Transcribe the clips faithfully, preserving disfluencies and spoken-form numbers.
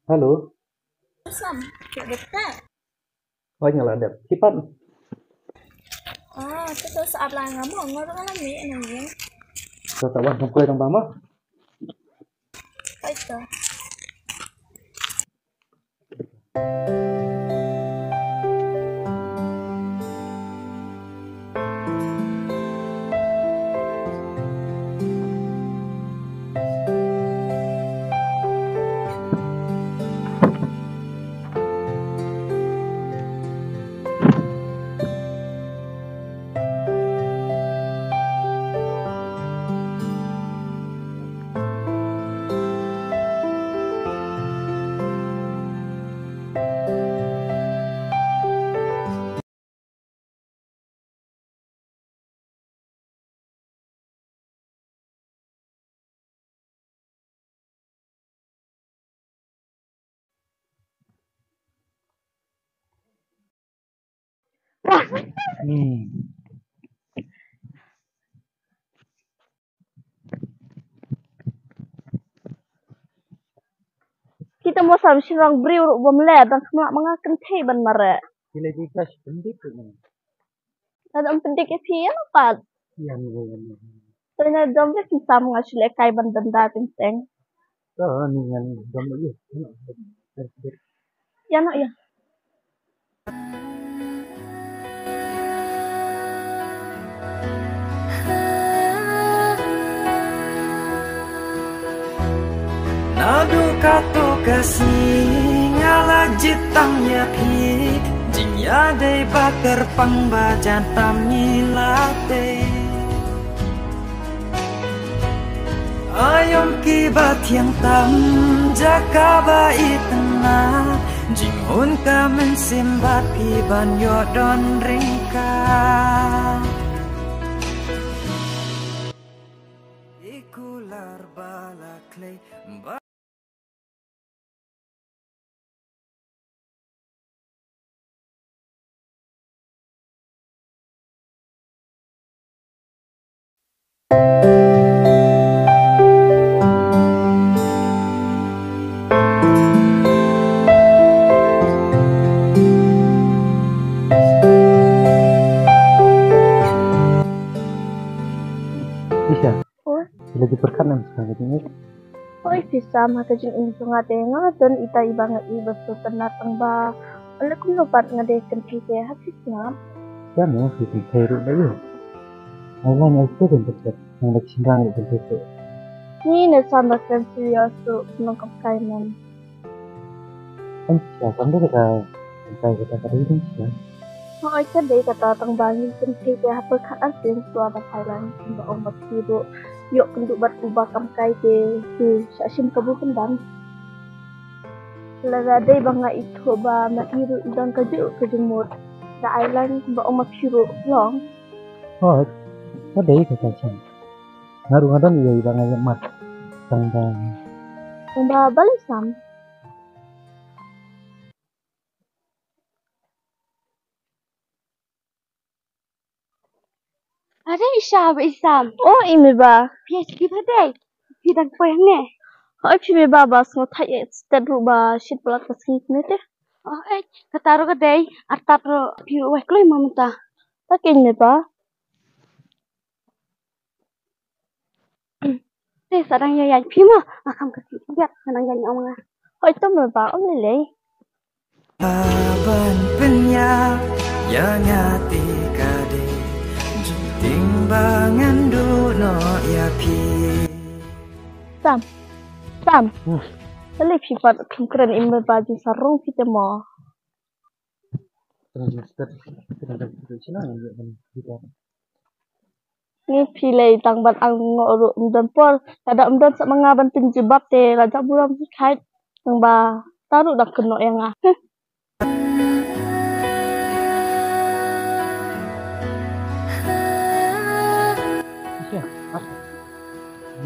Hello. Sam, ka dep ka? Oi, nga la dep. Phi pat? Ah, tu tu saat la nga mo, nga ruh nga la mih nang ïing. To ta wan kam koi tang ba mo. Oi to. Hmm. Kita mo sam shirang briew ruh bym leh, dang kham lah ma nga kynthei ban mareh. Ki leh ki ka shi pyndik ruh ngan. Lada ym pyndik ïa phi ïa nga pat. Ïa nga, ïa nga. To ïa dom beit sam, nga shu leh kai ban danda teng teng. To ni ngan dom ïa. Ïa no ïa. Naduh katto ka sngi nga la jied tang ïa phi, jingïadei ba kyrpang ba jan tam ngi la tei. Aïom kiba thiang tam, jaka ba itynnad, jinghun ka mynsiem bad phi ban ïoh don ryngkat. I kular ba la khlei ba Isha, oi, lagi pyrkhat nam sekarang ini. Oi, phi sam, ha ka jingim jong nga te nga don ita iba nga i ba sngewtynnat tang ba. Lada kumno pat nga dei kynthei te, ha phi sngap? Ïa mo, phi kynthei ruh da ïa. Ai lang ai tu kynthei te, nang da shynrang ruh kynthei te. Ni ne sam ba kynthei ïa su nang kam kai man. Em, sia kam dei kata, kata, kata, kata, kata, sia. Hooid, ka dei kata tang ba ngi kynthei te ha pyrkhat ar sien shuwa ba Thailand, kumba ong ba phi ruh ïoh kynduh bad uba kam kai te, te shah shim kabu kyndam. Lada dei ba nga ithuh ba ma i ruh i don kajuh ka jingmut da Thailand, kumba ong ma phi ruh long. Hooid, ka dei kata sien. Nga ruh nga don ïa iba nga ïa mat. Tang ba, tang ba balei sam? Are Isha, ba i sam. O, i me ba. Phi ïa sngewthuh ba dei. Phi dang poi hangne. Hooid phi me ba, ba sngewthuh ïa stet ruh ba shit palat ka sngi ne te. O, eh, kata ruh ka dei, artat ruh phi ruh wei kloi ma mynta. Ta keiñ me ba. Te sa dang ïa ïaid phi mo, nga kham ka sngewthuh ïa nga dang ïaid ong nga. Hooid to me ba, ym lei lei. Ban pynïap ïa nga te ka dei jingtieng ba ngan duh noh ïa phi. Sam, Sam. Hmm. Balei phi pat khlem kren ïa me ba jingsarong phi te mo? Kren jingstet, kren jingstet shisha ngan ïa phi pat. Ni phi lei tang ban ong ruh ym don por. Lada ym don sa ma nga ban pynjubab te la jah burom hi khat. Tang ba ta ruh dang kynnoh ïa nga.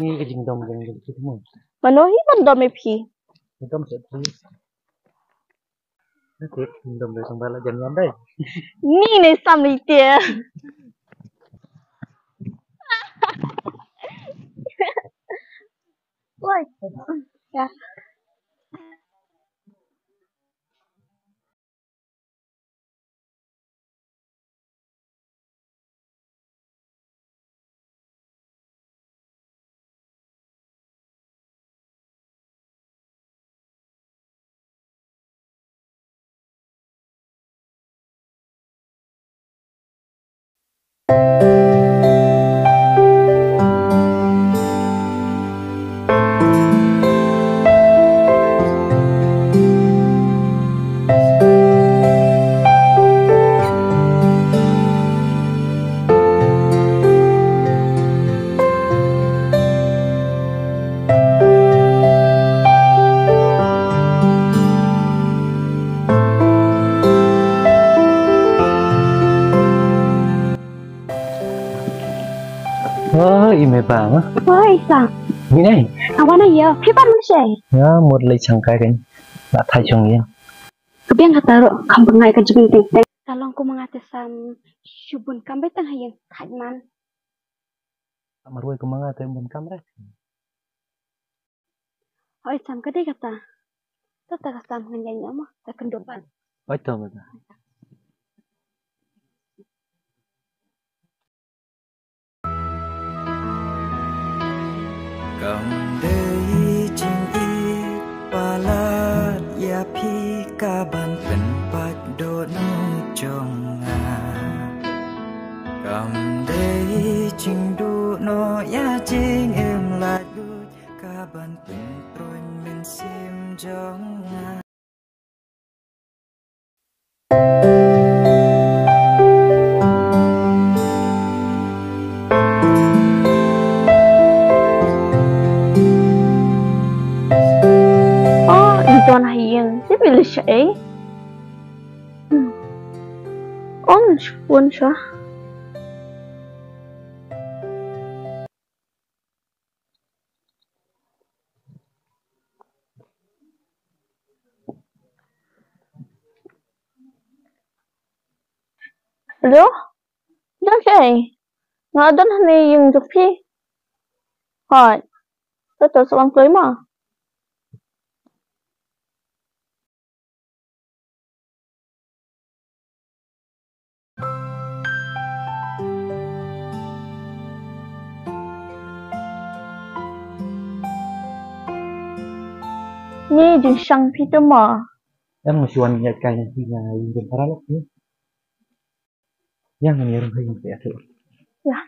Ni ka jingdom jong ki mo. Mano hi ban dom ïa phi? Dom sa phi. Ni ne sam ni te. Oi. Ya. Oh, i me ba ma. Oi, sa. Ni nei. Awana ya, phi ban mun sei. Ya, mut lei chang kai kan. La thai chong ya. Ka biang ka taruh, kam bangai ka jubin ting ting. Talong ku manga te sam, shubun kam betang hayeng, thai man. Marwai ku manga te bun kam re. Hoi, sam ka dei kata. Tata ka sam ngan ïa ïa ma, ta kyndup ban. Hoi, to ma ta. Kam dei jingïeit palat ïa phi ka ban pynpait dohnud jong nga. Kam dei jingduh noh ïa jingim laitluid ka ban pynpruin mynsiem jong nga. Oh, i don ha ïing. Te phi leit shaei? Hmm. Oh, ngan shu phone sha. Hello? Don shaei? Nga don hangne ïing jong phi. Hooid. To to, sa wan kloi ma. Ni jingshang phi te ma. Em, nga shu wan ïaid kai na phi na ïing jong para lok ni. Ïa, ngan ïa rung ha ïing phi atu. Ïa.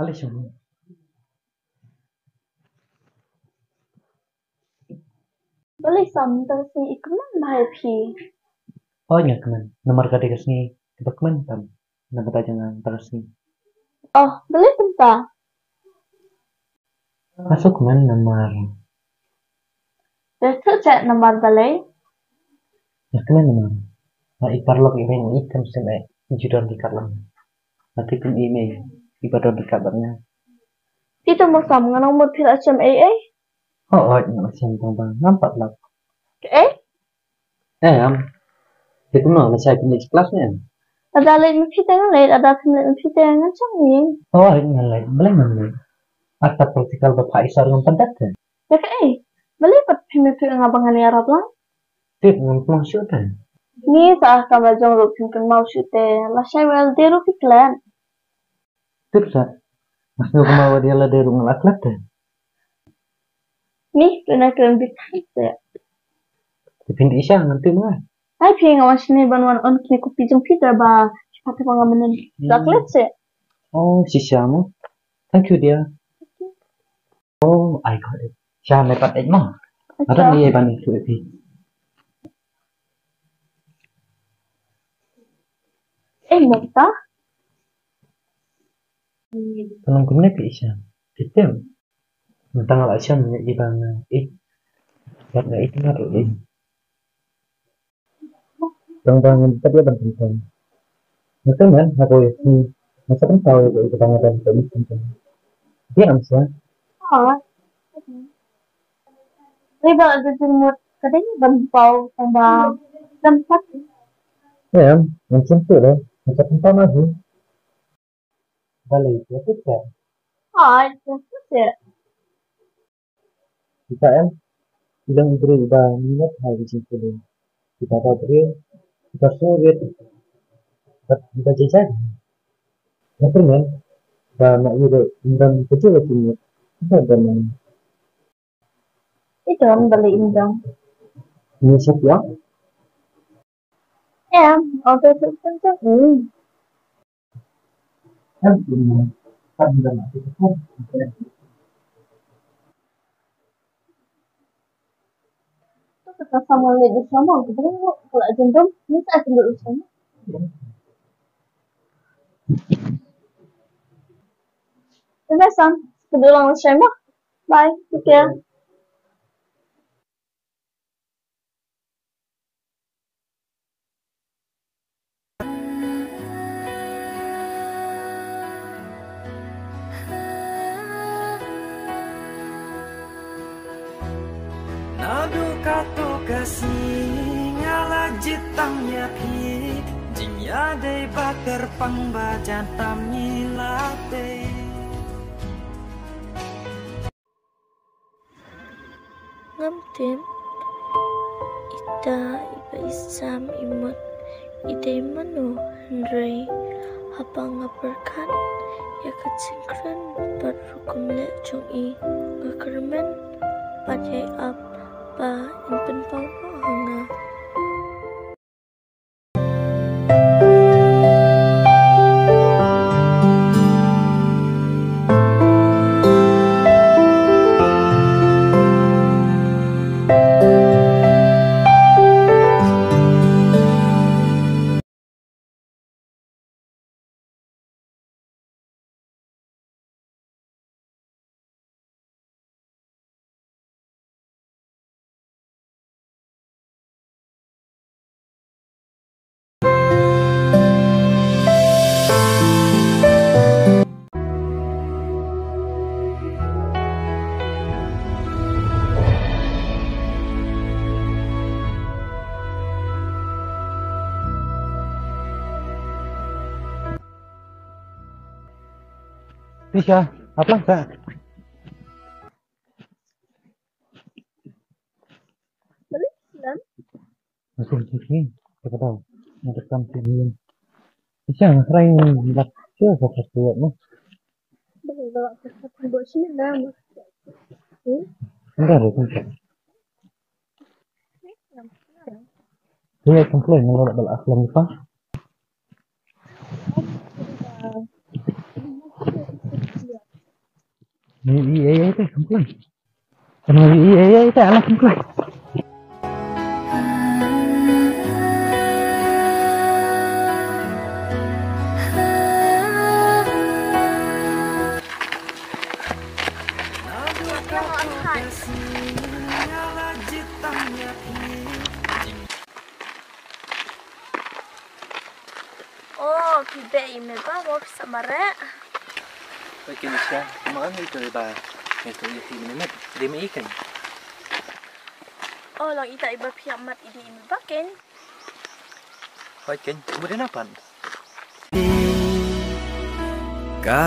Ale shong. Balei sam, mynta ka sngi i kmen bha ïa phi? Hooid nga kmen, namar ka dei ka sngi kaba kmen tam na ka bynta jong nga mynta ka sngi. Oh, balei kumta? Nga shu kmen namar. Te shu check namar balei? Nga kmen namar nga i paralok i ba ïeit tam shen eh i ju don ryngkat lang. Nga tip kum i mei i ba don ryngkat bad nga. Phi to ma sam, nga nang mut phi la shem ei ei. Hooid, nga la shem tang ba ngam pat lap. Kaei? Em. Te kumno, lashai phim leit klas ne em? Lada leit ma phi te ngan leit, lada phim leit ma phi te ngan shong ïing. Hooid, ngan leit, balei ngam leit? Ata practical ba phah i sor ngam pat dat te. Te kaei? Balei pat phim ïathuh ïa nga ba ngan ïarap lang? Tip ngam kynmaw shuh te. Ni sa ka ba jong ruh phim kynmaw shuh te. Lashai wel de ruh phi klet. Tip sa. Nga sngew kumba wat ïa lade ruh nga la klet te. Ni, phi na kren bit than te. Te phin ïa sha ngan tip nga. Ai phi, nga wan shane ban wan on kine kupi jong phi te ba. Phi pat te ba nga mynnin. Hmm. La klet te. Oh, shisha mo. Thank you, dear. Oh, I got it. Sha me pat ek ma. Acha. Ada ni ban tu epi. Eh, mynta. Tanong kumne pi sha. Kitem. Mynta nga la sha me i ban ek. Kat na ek na ru ek. Tang ba ngan tap ïa ban pynpang. Nga tang ngan ha ko ïa ki. Nga sa pynpaw ïa ka ba nga ban pynpang. Dia am sa. Ah. Ni ba ada jingmut ka dei ban paw tang ba kan pat. Ya, ngan sempit lah. Nga sa pynpaw lagi. Balei ïa phi te? Hooid, ïa phi te. Phi ta em, i long i briew iba minot ha ka jingpule. Iba dei briew iba sngewrit bad iba jynjar. Nga kyrmen ba ma i ruh im don kajuh ka jingmut. Iba don ma i. Ito ang bali indang. Ini siya? Em, okay, so, so, so, mm. Em, ini. Kan udah mati. Ito ka sama le di sama, ko ko la jendom, ni sa jendom di sama. Ito na sam, ko lang sama. Bye, take care. Naduh katto ka sngi nga la jied tam ïa phi, jingïadei ba kyrpang ba jan tam ngi la tei. Ngam tip ita iba i sam i mut i dei mano, hynrei haba nga pyrkhat ïa ka jingkren bad rukom leh jong i, nga kyrmen bad ïai ap ba in pynpaw noh ha nga. Tisha, apa ka? Balik, Silam. Aku ni, siapa tahu? Ada kampung ni. Tisha, serai ni, lak, siapa kau buat ni? Balik, bawa ke satu buat sini dah. Hmm? Enggak ada, enggak. Iya, complain, nang la bal aslam pa. Iya, iya, iya, complain. Iya, iya, iya, alam complain. Oh, phi beh ïa i mei ba, mo phi sa mareh. Oi, kin sha, mo an ito i ba, ito i ti minit, di mi ikan. Oh, long ita i ba phi amat i di i mei ba ken. Hoi ken, mut ïa na pan. Ka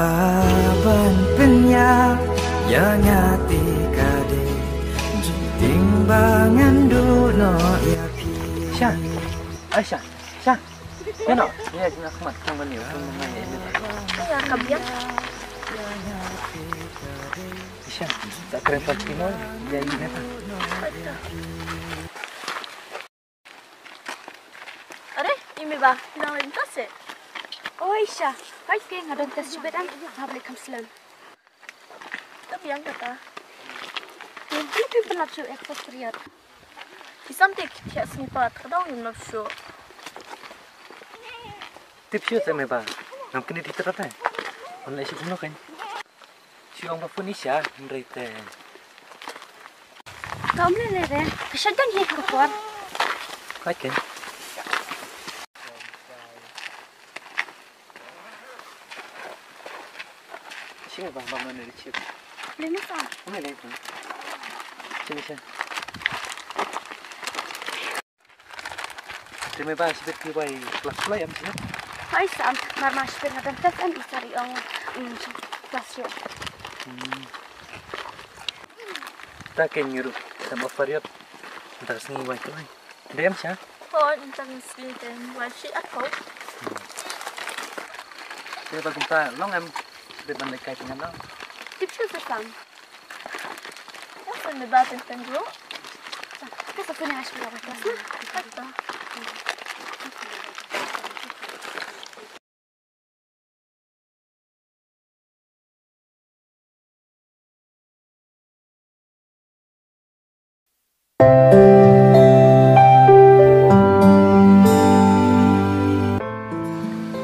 ban pynïap ïa nga te ka dei jingtieng ba ngan duh noh ïa phi. Sha, ai Sha, Sha. Ïa noh, ïa jingkhmat kong ban ïa, kong ban ïa. Ïa ka biang. Sha, ta kren pat kino, ïa ïa ta. Are, i mei ba, phi dang leit test eh? Oi Sha, hoi ke nga don test shibit em, hap leit kham slem. Tang biang kata. Phi phi pynlap shuh exercise period. Ki sam te ki thiah sngi pat, ka dang ym lap shuh. Tip shuh te mei ba, ngam kynti te rat eh. Ngan leit shu kumno kein. Shu ong ba phone i Sha, hynrei te. Kam le le re, ka shah don hi ka por. Ka ke. Shu ba ba ma ne ri chip. Le ma sa. Ma ne le. Shu shu. Te mei ba shibit phi wai klas klai em shibit? Hoi Sam, mar ma shibit nga dang test em i sari ong, mm, klas shu. Hmm. Ta ken ngi ruh, tam offer yot. Ta sngi wai klai. Dei em Sha? Hoi, ta sngi dei wai shi at ko. Hmm. Te ba kumta long em shibit ban leit kai pyngan long. Tip shu sa Sam. Meba teng teng ruh. Ka sa pun hash mera bata sa. Kata.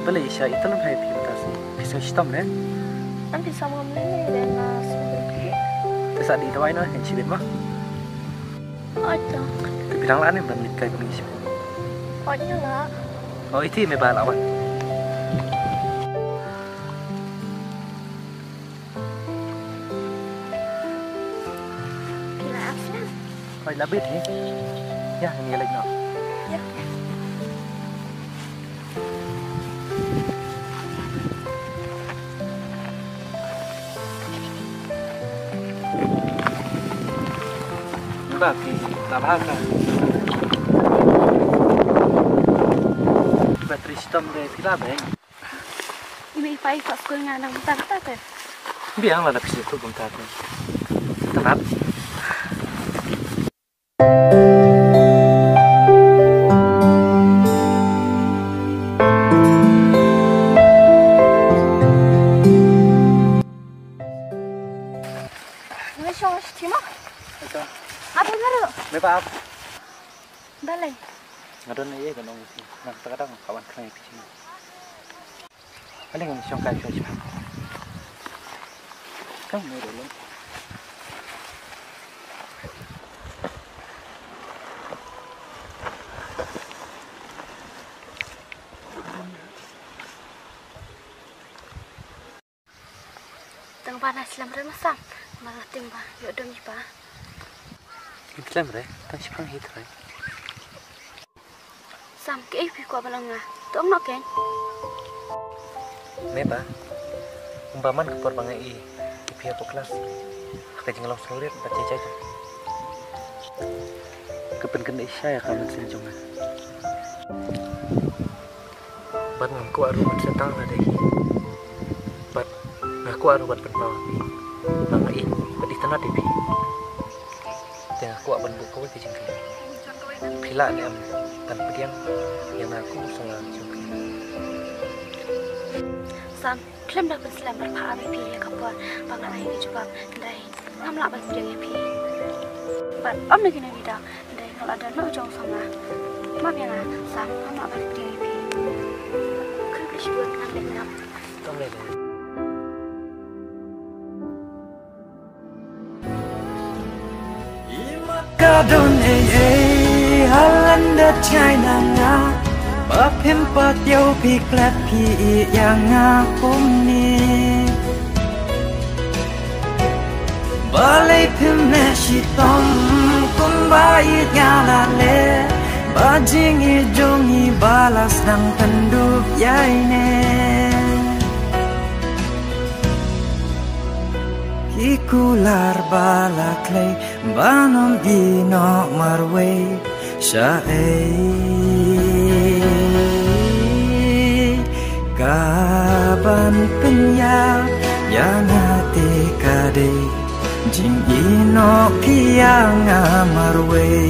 Balei sha ita lam hai phi mynta sngi? Phi sngewshitom ne? Am phi sam ngam lei lei re nga sngewshitom. Te sa dih dawai noh, ngan shibit ma. Oi to. Te phi dang lah ne ban leit kai bneng shibit? Oi nga lah. Oh, iti me ba lah wan. Phi la ap sha? Hoi, la bit hi. Ïa, ngi leit noh. Ïa. Ba phi la bha ka. Ba trei shitom de phi la beng. I mei i pa i kwah skul nga nang mynta mynta te. Biang lada phi sngewthuh kumta te. Tang nap. Ngi shong shi timo. Ito. Ap nga ruh. Me ba ap. Balei? Nga don ei ei ban ong ïa phi. Nang ta ka dang ka wan khnang ïa phi. Ale ngan shong kai shuwa shuwa. Kam ne dei lem. Tang ba na slem re ma Sam. Ma la ting ba ïoh dum ïa ba. Slem re, tang shipang hi trai. Sam, kaei phi kwah ban ong nga? To ong noh kein. Me ba, kumba man ka por ba nga ïohi ïa phi hapoh klas, ha ka jinglong sngewrit bad jai jai jong phi, ka pynkynduh shisha ïa ka mynsiem jong nga. Bad ngam kwah ruh ban sah tang lade hi. Bad nga kwah ruh ban pynpaw ïa phi ba nga ïeit bad itynnad ïa phi. Te nga kwah ban buh kawei ka jingkylli. Phi lah ne em ban pdiang ïa nga kum u sanglang jong phi? Sam, khlem da pynslem bad pha ap ïa phi ïa ka por ba ngan ai ka jubab, hynrei ngam lah ban pdiang ïa phi. Bad ym da kine ki daw, hynrei nga la don noh u jong u samla. Map ïa nga Sam, ngam lah ban pdiang ïa phi. Khublei shibun, ngan leit ngam. Khublei. Ka don ei ei ha lyndet jai na nga, ba phim pat ïoh phi klet phi ïeit ïa nga kumne. Balei phim leh shitom kumba ïeit nga la leh, ba jingïeit jong ngi ba la sdang pyndup ïa ine. Ki kular ba la khlei ban ym ïehnoh marwei, shaei ka ban pynïap ïa nga te ka dei jingïehnoh phi ïa nga marwei.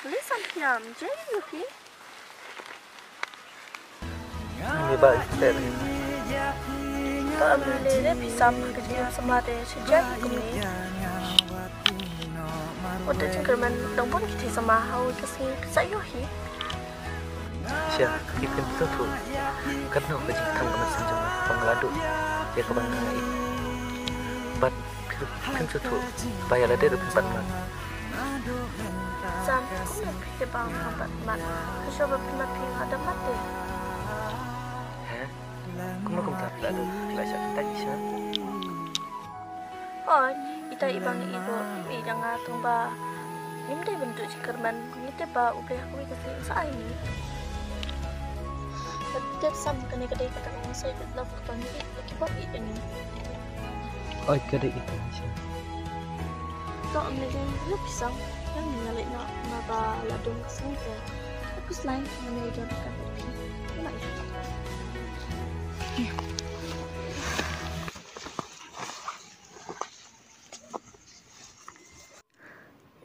Lei san thiam, jai ïa phi. Ni ba i ter. Ta am le le phi Sam ka jingim samla te shi jai kumne. Wat te jingkyrmen dang bun ki thei samla ha u ka sngi phi sa ïoh hi. Sha, phi phim sngewthuh katno ka jingthang ka mynsiem jong nga ba nga la duh ïa kaba nga ïeit. Bad phi phim sngewthuh ba ïa lade ruh phin pat mad. Sam, kumno phi te ba nga pat mad? Ka shuwa ba phi mad phi nga da mad te. He? Kumno kumta phi la duh, phi la shah kyntait sha? Oi, ita i ba nga ïeit ruh, i ïeit ïa nga tang ba ngim dei ban duh jingkyrmen, ngi tip ba U Blei ha kawei ka sngi un sa ai ngi. Bad tip Sam, kane ka dei kata ka longsoh ïeit love kaba ngi ïeit, ba ki bym ïeit ïa ngi. Oi, ka dei ita, Sam. To, ym lei lei, ïa phi Sam, ïa ngi nga leit noh, naba la dum ka sngi te. Khuslai, nga neu don ka bad phi. Nga ïa.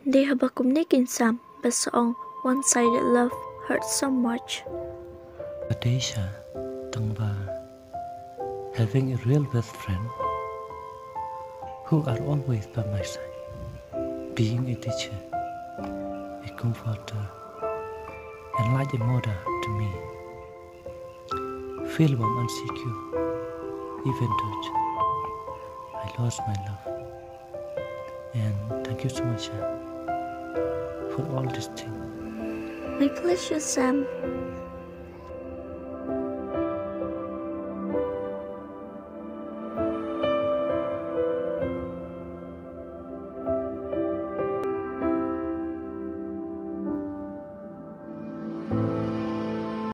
Dei haba kumne kin sam, ba sa ong one-sided love hurts so much. Ka dei sha tang ba having a real best friend who are always by my side, being a teacher, a comforter, and like a mother to me. Feel warm and secure, even though I lost my love. And thank you so much, uh, for all these things. My pleasure, Sam.